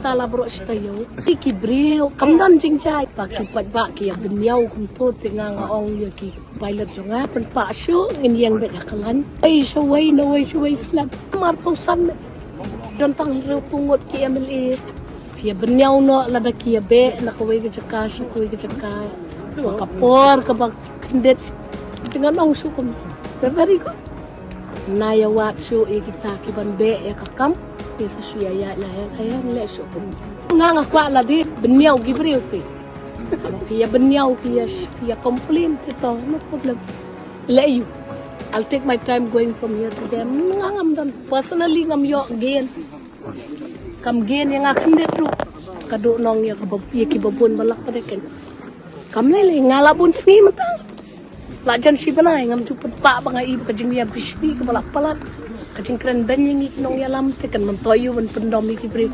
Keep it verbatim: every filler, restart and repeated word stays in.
Tala bro shi taïew. Ki briew kam don jingjia. Ba ki paidbah ki ïa bynñiaw kumto te nga nga ong ïa ki pilot jong nga, pynpah shuh, ngin ïeng beit ha ka lain. Ei, shawei na wei, shawei slem. Mar pau san. Don tang hynriew phew ngut ki M L A. Ki ïa bynñiaw noh lada ki ïa beh na kawei ka jaka sha kawei ka jaka. Ka por kaba khyndiat. Te ngan ong shuh kum, they're very good. Na ïa wad shuh ïa kita ki ban beh ïa ka kam. Ïa sa shu ïa ïa la ïa la ïa leh shuh kum. Nga nga kwah lade bynñiaw ki briew te. Haba phi ïa bynñiaw, phi ïa sh-, phi ïa complain te to, no problem. Leh ïa u. I'll take my time going from here to there. Nga ngam don. Personally ngam ïoh gain. Kam gain ïa nga khyndiat ruh. Ka doh nong ïa kaba, ïa kiba bun ba lak pat de ken. Kam lei lei nga la bun sngi mynta. La jan shi bnai ngam ju pynpah ba nga i ba ka jingïa bishni kaba la palat. Ka jingkren beiñ ïa ngi ki nongïalam te kan myntoi ïa u ban pyndom ïa ki briew.